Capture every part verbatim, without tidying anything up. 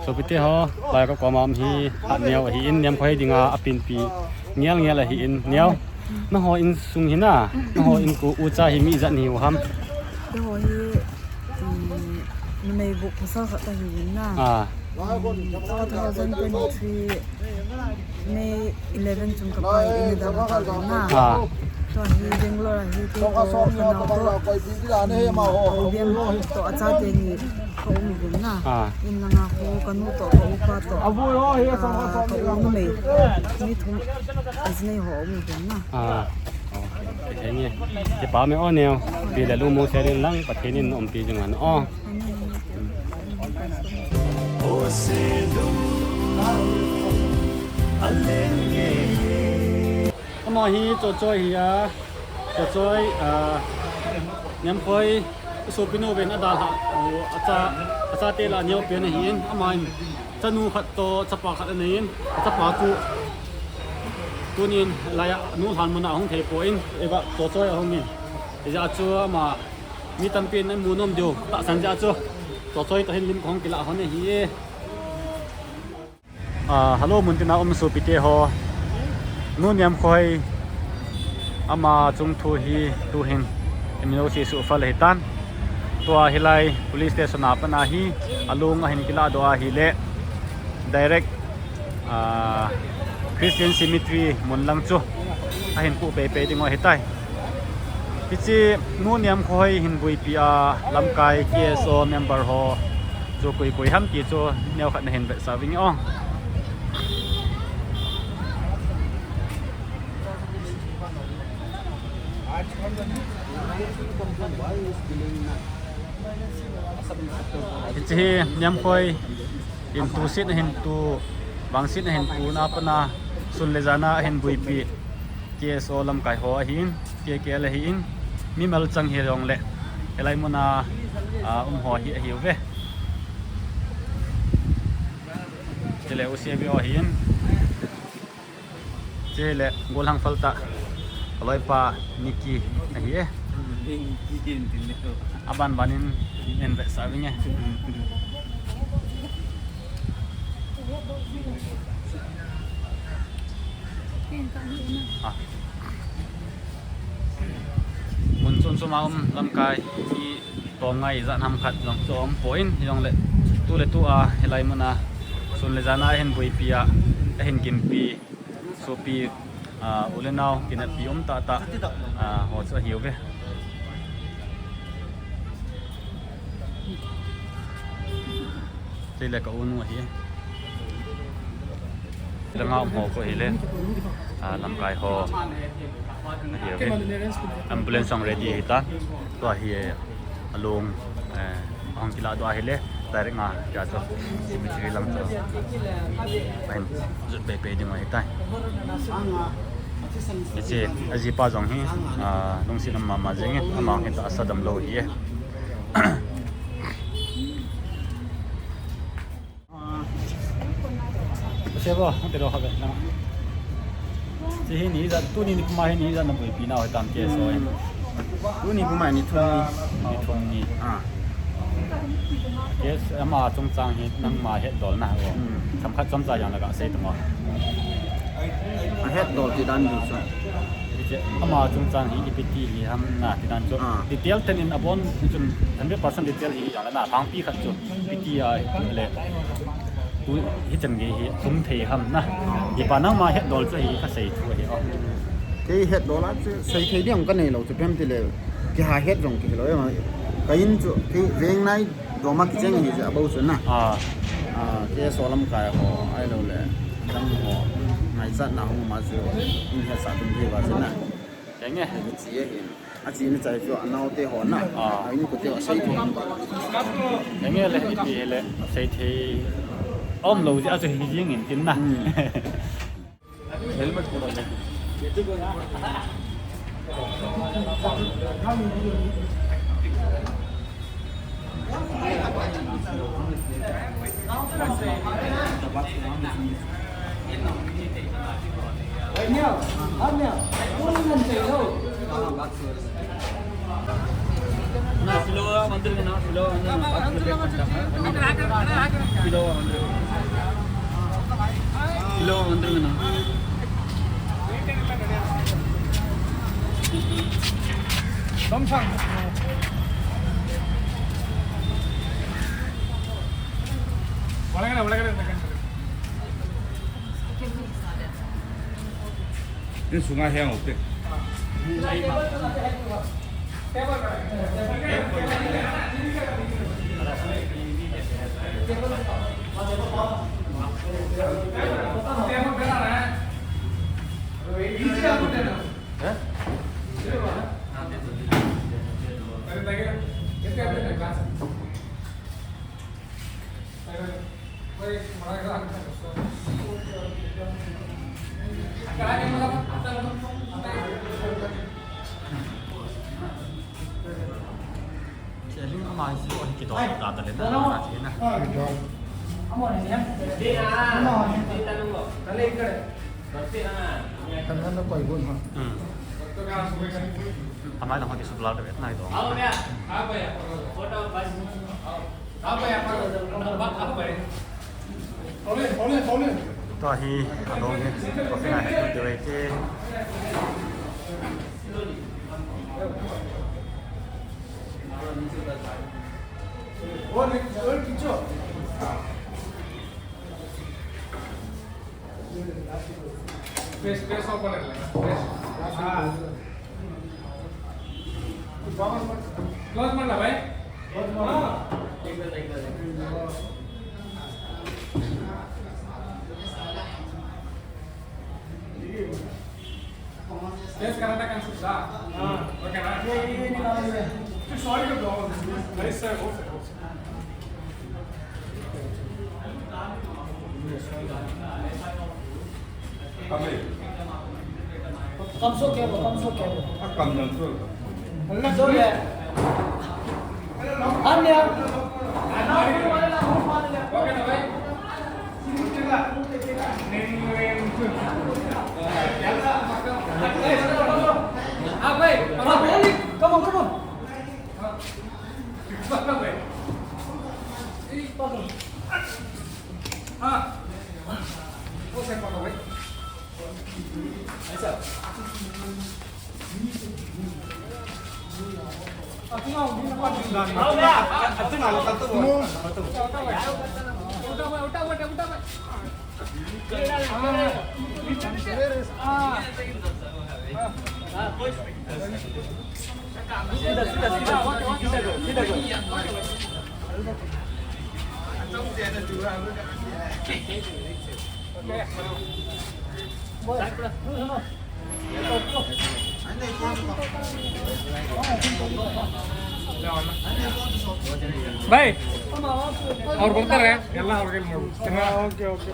Sopite ho, lai ka koma um hi, hat neo ahi in, Niamkhoi dinga apinpi ngel ngel ahi in, neo. Nangho insung hi na, nangho inko ucha hi mi ijat nahiu ham? Keiho hi, um, numei gup pasal khat kahi in na. Ah. Um, two thousand twenty-three May eleven chun kapa in, in a dam kapa in na. Ah. Tua hi Bangalore a hi kei toh, kanao toh, um, ka u Biam toh, achate ni ka um uvin na. Ah. In langa kho kanu toh, ka upa toh, ah, ka u numei, mi thum, ajinei ho um uvin na. Ah. Oh, henge. Kipa me o neo. Pi le lungmong sel in lang, Pathen in umpi jing hen o. Ama hi Chochoi hi a, Chochoi, ah, Niamkhoi, sopinu ven adalha, oh, acha, achate lah a neo pen ahi in, ama in, chanu khat toh, chapa khat anei in, chapa chu, tunin, laiya, nu lhan muna ahung thei poi in, eva, Chochoi ahung in. Hijeh chun ama, mi tampin amu nom diu, tahsan jeh chun, Chochoi toh hin lim kahung kilah hon ahi e. Ah, hello, muntina um sopite ho. Nu Niamkhoi ama chungthu hi tuhin imin jouse suhfel ahitan. Tua hilai police station a pat a hi alung ahin kilah doh ahile direct, ah, Christian Cemetery mun lang chu ahin kuh pei pei ding u ahitai. Hiche Nu Niamkhoi hin buipi a lamkai K S O member ho chu koi koi ham ti chu neokhat nahin vetsah vinge o. Hiche hi Niamkhoi hin tusit ahin tu, vangset ahin tu na pat a sun le jan a ahin buipi K S O lamkai ho ahin, K K L ahin, mimal chang hijongle, hilai muna, ah, um ho hi ahiuve. Chule U C B O ahin. Chule, Golhang Falta, aloipa Nicky ahi e. Aban banin, in vetsah vinge. Ah. Mun chom chom a um lamkai, mi tom ngai ijat ham khat jong chu um poi in, hijongle, tu le tu a, hilai muna, sun le jan a ahin buipi a, ahin ginpi, sopi, ah, u le nao, kineppi um tah tah, ah, ho chu ahiuve. Chule ka u nu ahi. Langa um ho khu ahile, ah, lamkai ho ahiuve. Ambulance jong ready ahitan. Tua hi, eh, alung, eh, ahung kilah doh ahile, direct a, tia chu, cemetery lang chu ahin jot pei pei ding u ahitai. Hiche, ajipa jong hi, ah, lungset um mama jenge, ama hi tahsa damlou ahi e. Sebo, hung te do kha ve, lama. Hiche hi ni ijat, tuni ni puma hi ni ijat na buipi nau hitam K S O hi? Tuni puma ni thum ni. Ni thum ni. Ah. Yes, ama chungchang hi nangma hetdol na ho. Hmm. Themkhat chomcha jong la gasei tang o. Ahetdol ti dan ding chu. Hiche, ama chungchang hi ipi ti hi ham na ti dan chu. Ah. Detail ten in abon chun hundred percent detail hi jong la na, lhangpi khat chu. Ipi ti a, le, tu, hichan gei hi, tum thei ham na. Hipa nangma hetdol chu hi kasei thu ahi o. Kei hetdol a chu, sei thei ding kanei lou chu, ipi ham tile, kiha het jong kihilou e ma. Ka in chu, kei veng nai, doma kicheng hi chu, abou chu na. Ah. Ah, K S O lamkai ho, ahilou le, dang ho, ngaichatna hung ma chu, in hetsah tum thei uva chu na. Henge. Hiche ahin. Ache na chai chu anaote ho na. Ah. A inkote ho sei thei. Henge le, ipi le, sei thei. Aum lou jeh a chu hi jing in tin na. Hmm. Helmet pura le. ना सिलोवा मंदिर के ना, सिलोवा मंदिर में ना, सिलोवा मंदिर। ಒಳಗಡೆ, ಒಳಗಡೆ. Ini sungai yang oke. Tua hi, adong hi, coffee ngai hi, tua hi. Face, face open है, face। हाँ। Close मत ना भाई। Close मत ना। एक बार, एक बार। Face करा था cancel था। हाँ। Okay ना? ये, ये, ये निकालो, ये। Sorry का problem। नहीं sir, हो sir, हो sir। Kamso kebo, kamso kebo. Kamso kebo. Anya. Come on, come on. भाई, और बोलते रहे, गल्ला और के मोड़। हाँ, okay, okay.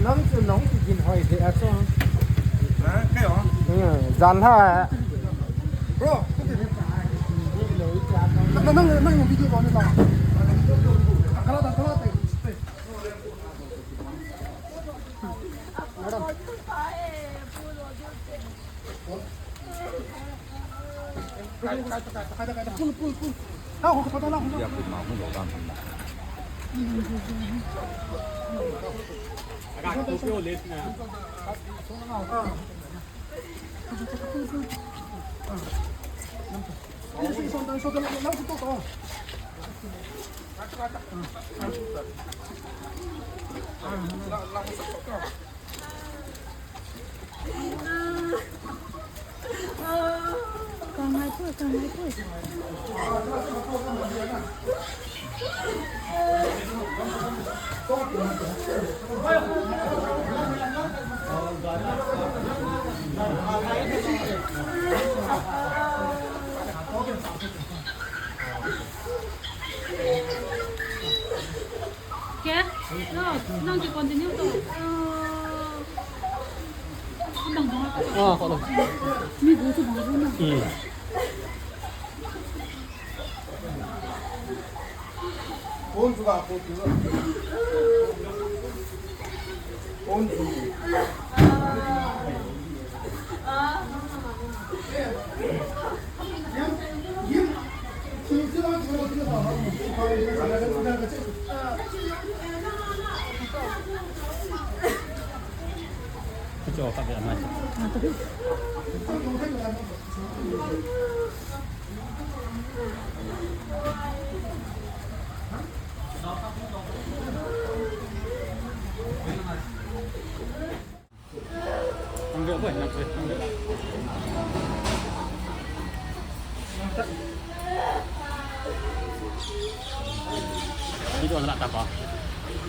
Nang chu nang chu gin hoi de a chu. Ha, kei o. Hmm, jan ha. Bro, nang, nang, nang video ko ni la. Kala da, kala da. Madam. Kya? No, nang ki continue to. Ah, ko lo. Mi bu chu bu bu na. Hmm. Phone chu ga ko tu. Phone chu. Video na tapa.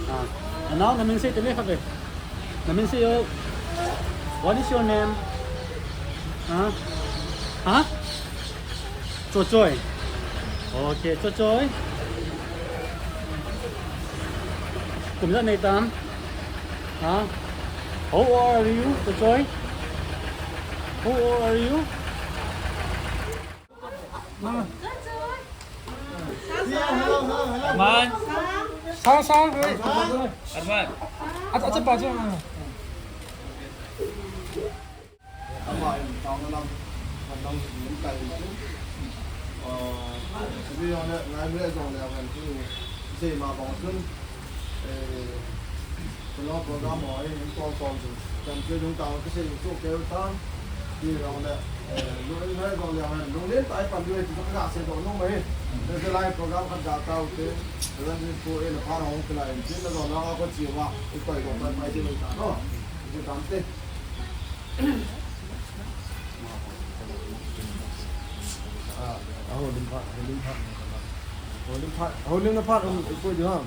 Ah, and now namin say to me, kabe. Namin say, oh, what is your name? Huh? Huh? Chochoi. Okay, Chochoi. Kumna neitam. Huh? How old are you, Chochoi? How old are you? Man. Sang, sang, eh. Arman. Acha, acha, pa, acha. Ama in tang lam, lam in kai in. Ah, sabi jong le, ngai me jong le, awen tu, sei ma bang tun. Eh, tu lo program ho, eh, in tol tol tu. Kan tu jong tang, tu sei tu ke ta. Ti jong le, eh, lu in hai jong le, hai, lu len tai pan du, eh, tu ka se do no mai. Tu lai program kan ga ta u te. Tu lai ko, eh, na pa hong tu lai, tu na jong na ko chi wa, tu koi ko pai pai ti ta no. Tu tam te. Ah, aholim phat, aholim phat. Aholim phat, aholim na phat, um, ipui di ham.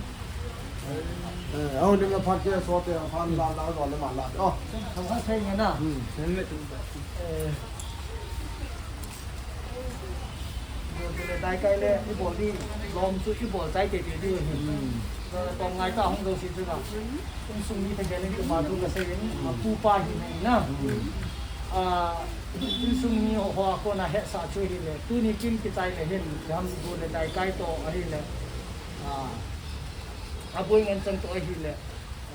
Eh, aholim na phat ke, so te, phat la, la, la, la, la. Oh. Thang thang thei nge na. Hmm. Eh. Daikai le, ibol di, lom chu ibol chai te te di. Hmm. Tong ngai ta hung do si chu na. Insung mi te gani tu ma tu ka sei in, ma pu pa hi ni na. Ah, insung mi ho, ho a kona hetsah chu hi le. Tuni kin kichai le hin, gam gu le daikai to ahi le. Ah, aboi ngen chang to ahi le.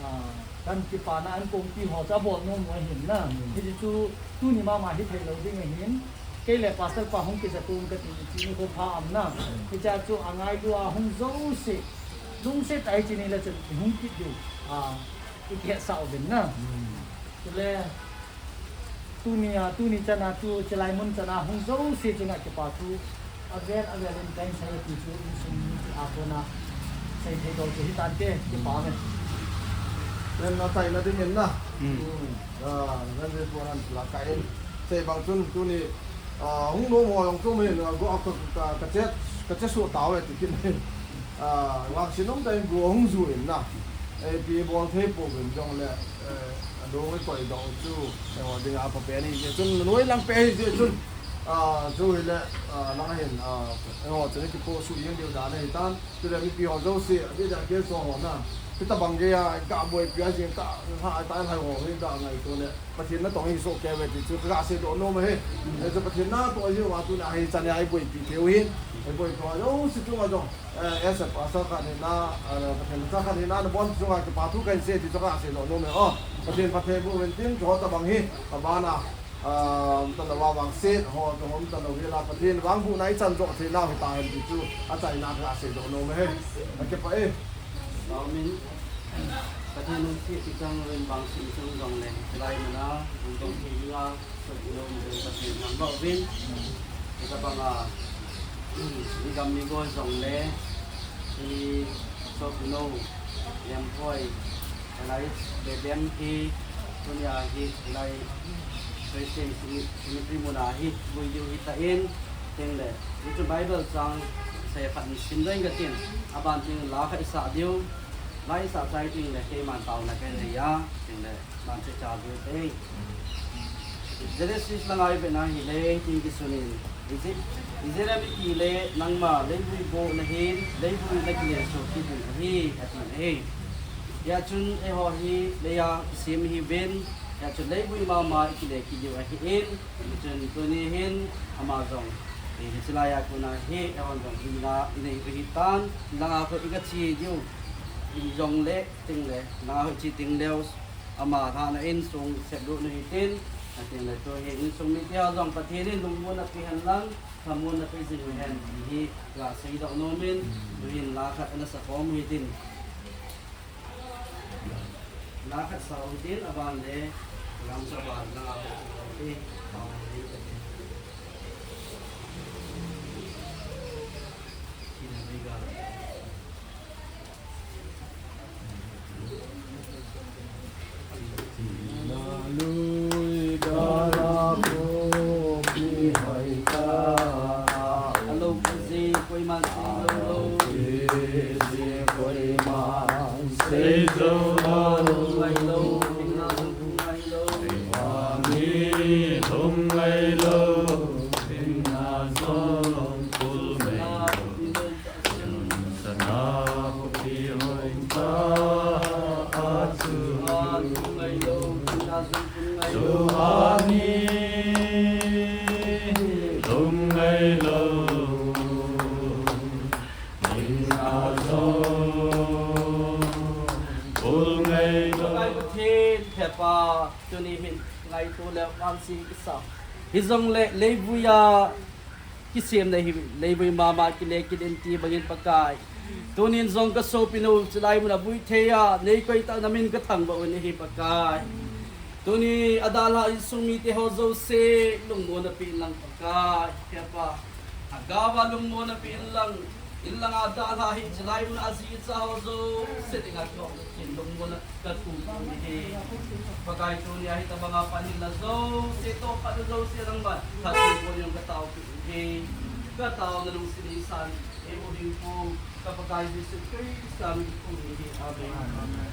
Ah, kan kipana an kongpi ho cha bol nom mo ahin na. Hi chu tuni mama hi thei lo ding ahin. Kei le pastor pa hung kisa tum ka ti, ti ni ko pha am na. Hi cha chu angai lua hung zo si. Lungset a hiche ni le chun ihung kit diu, ah, ikihetsah uvin na. Hmm. Chule, tuni a, tuni chan a, tu chilai mun chan a hung jouse chunga kipa thu avel avel in kahin sei ti chu insung mi a kona sei thei lou chu hitante, kipa me. Len na tai na ding in na. Hmm. Hmm. Ah, len de pon an la ka in. Sei bang chun tuni, ah, hung nom ho jong chu min, ah, go a ka, ka, ka che, ka che suh tau e ti kit. Ah, vangset um tah in go hung ju in na. Ipi bol thei pouvin jongle, eh, adong ikoi doh chu, eiho dinga phapen ahi jeh chun, nanoi lang peh ahi jeh chun, ah, chu hile, ah, nang hin, ah, eiho chun kipoh suh jeng diu dan ahi tan, chule mipi ho jouse, adeh dia kei so ho na, hitabang geiya, ga boipi a jing ta, ha, ta hai ho, hi ga ngaito le. Pathen natong hi soh kei uve ti chu kaga seidoh nom ahi. Hichu Pathen natoh ahi uva tuna hi chan a iboipi thei u hin. Iboipi ho jouse chunga jong, eh, as a pastor khat hina, eh, Pathen cha khat hina nabon chunga kipa thu kahin sei ti chu kaga seidoh nom e. Oh, Pathen phatthei boh uvin tin, chuho tabang hi, abana, ah, umtah louva vangset ho, chu umtah lou hi la Pathen vangbohna ichan joh thei nau hita hen ti chu achaina kaga seidoh nom e. Akipah e. Amen. Pathen hung thilpeh chang uvin vangset chung jongle, hilai mun a, hung dong thei dinga, sopi nou, Pathen nang ba uvin. Hitabang a, i gam i gol jongle, i sopi nou, Lemphoi, hilai, Bebeng hi, tunia hi, hilai, Christian Cemetery mun a hi, vui diu hita in, Tengle, hichu Bible chang sei khat sim ding katin, aban tengle la khat isah diu, la isah chai tengle keiman taona kanei a, tengle ban chu cha diu te. Genesis langa ivet na hile, hitin kisun in, Ije-, Israel mite le nangma leivui boh nahin, leivui nakile soh kit ding ahi, ati ahi. Hia chun eiho hi leiya kisem ihiuvin, hia chun leivui mama ikile kit diu ahin, Chun tuni hin ama jong, eh, hiche laiya kona hi, eihon jong, ina, inei u hitan, langa khu iga che diu, ijongle, tengle, langa khu che tengleu, ama lhahna insung seplut u hitin, atengle tu hi insung mite ho jong Pathen in lungmonna pe hen lang, lhamonna pe jing u hen, ti hi, gasei doh nom in, tu hin la khat ana sakhom u hitin. La khat sa u hitin, aban le, lam sa ban, la khat sa u hitin, Hello, Kuzi, koima sei lou lou. Pakai Pathen, Hepa, tuni hin ngaito le vangse kisa. Hijongle leivuiya kisem nahi, leivui mama kile kit in ti bangin Pakai. Tunin jong kasopi nu chulai muna vui thei a, nei koi tah namin kathangvah u ahi Pakai. Tuni adalha insung mite ho jouse, lungmonna pe in lang Pakai. Hepa, agaova lungmonna pe in lang, in langa dalha hi chulai muna aji acha ho jouse dinga kihoulim in lungmonna kathum u ahi. Pakai tunia hitabanga panhilna jouse, tohphatna jouse nangman phattheiboh ding katao u ahi. Kataona lungset in san, eiu hinkho, ka Pakai Jesu Christa min in kathum u ahi. Amen.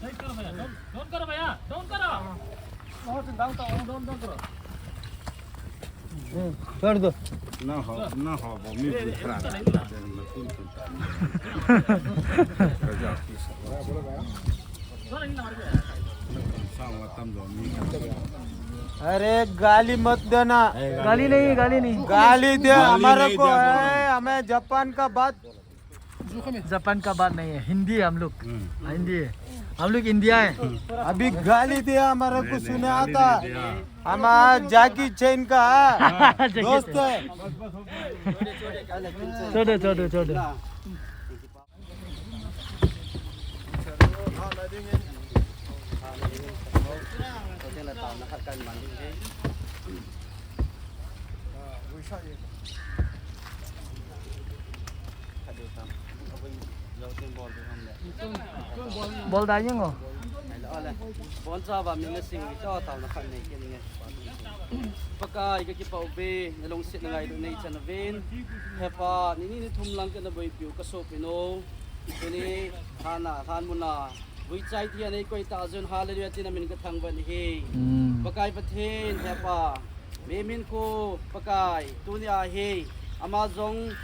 Hey, karo bhaiya, don't, don't karo bhaiya, don't karo. Don't, don't, don't karo. छोड़ दो। ना हो, ना हो, वो म्यूजिक खराब है। अरे, गाली मत देना। गाली नहीं, गाली नहीं। गाली दे, हमारे को है, हमें जापान का बात जापान का बात नहीं है, हिंदी है हम लोग। हम्म। हाँ, हिंदी है। हम लोग इंडिया है। अभी गाली दिया, हमारे को सुने आता। हम आज जैकी चैन का दोस्त है। छोड़ो, छोड़ो, छोड़ो। Bol da yeng o. Bol cha ba min na sing ni cha tao na khat nei kin nge. Pakai kakipah uve, nalungset na ngailut nei chan uvin. Hepa, nini nithum lang kana boipiu kasopi nu. Tuni, hana, han muna. Vui chai thei a nei koi tah jun, hallelujah, tin namin kathangvah u ahi. Pakai Pathen, Hepa. Mihem hinkho Pakai, tunia hi, ama jong,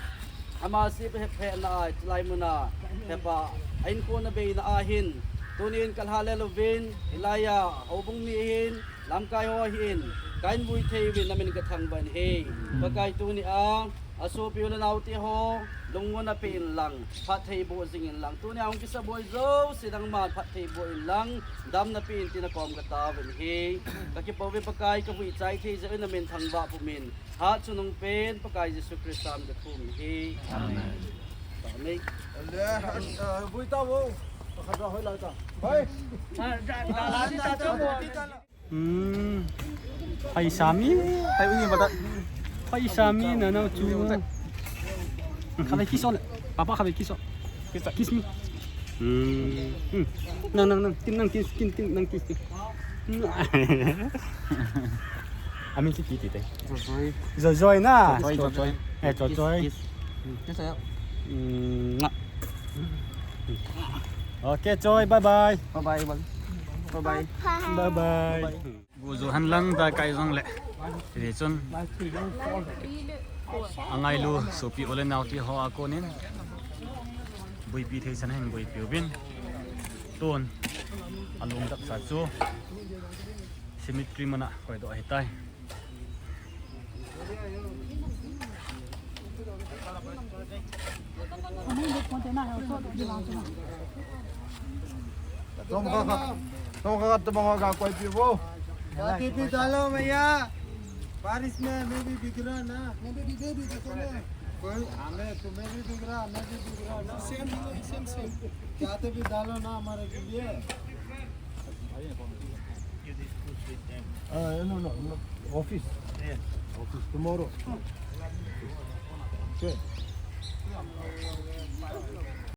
ama sih phe phe na a, chulai muna, Hepa, a hinkho na beina a hin, tunin kalha le louvin, hilaiya, houbung mi hin, lamkai ho hin, kahin vui thei uvin namin kathangvah u ahi. Pakai tunia, asopi u le nao te ho, lungmonna pe in lang, phattheiboh jing in lang, tunia hung kisa boi jouse nangman phattheiboh in lang, damna pe in tin nakom katao u ahi. Kakipah uve Pakai, kavui chai thei jeh in namin thangvah pumin. Hat chungnung pen Pakai Jesu Christa min kathum u ahi. Amen. Amen. Vui ta vo. Pakhat ra hoi lai ta. Bye. Hmm. Paisa mi. Paisa mi na na chu. Khatvei kiss o le. Papa khatvei kiss o. Kiss me. Hmm. Hmm. Nang, nang, nang. Kin, nang kiss, kin, kin, nang kiss, kin. Amin si kiti te. Jojoi. Jojoi na. Jojoi, Jojoi. Eh, Jojoi. Kiss, kiss. Kiss ayo. Mm, nga. Okay, Joy, bye bye. Bye bye, bye. Bye bye. Bye bye. Bye bye. Gu ju han lang ta kai jong le. Ri chun. Angailu sopi u le nao ti ho a konin. Buipi thei san hin buipi uvin. Tun. Alung dap sa chu. Cemetery mana koi do ahi tai. तुम खा खा, तुम खा खा, तुम खा खा, कोई पीवो। बाकी भी डालो भैया, बारिश में हमें भी भीग रहा ना। मैं भी भीगे भी देखो ना। कोई हमें, तुम्हें भी भीग रहा, हमें भी भीग रहा ना। Same, same, same. जाते भी डालो ना हमारे के लिए। Uh, no, no, no. Office. Office tomorrow. Okay.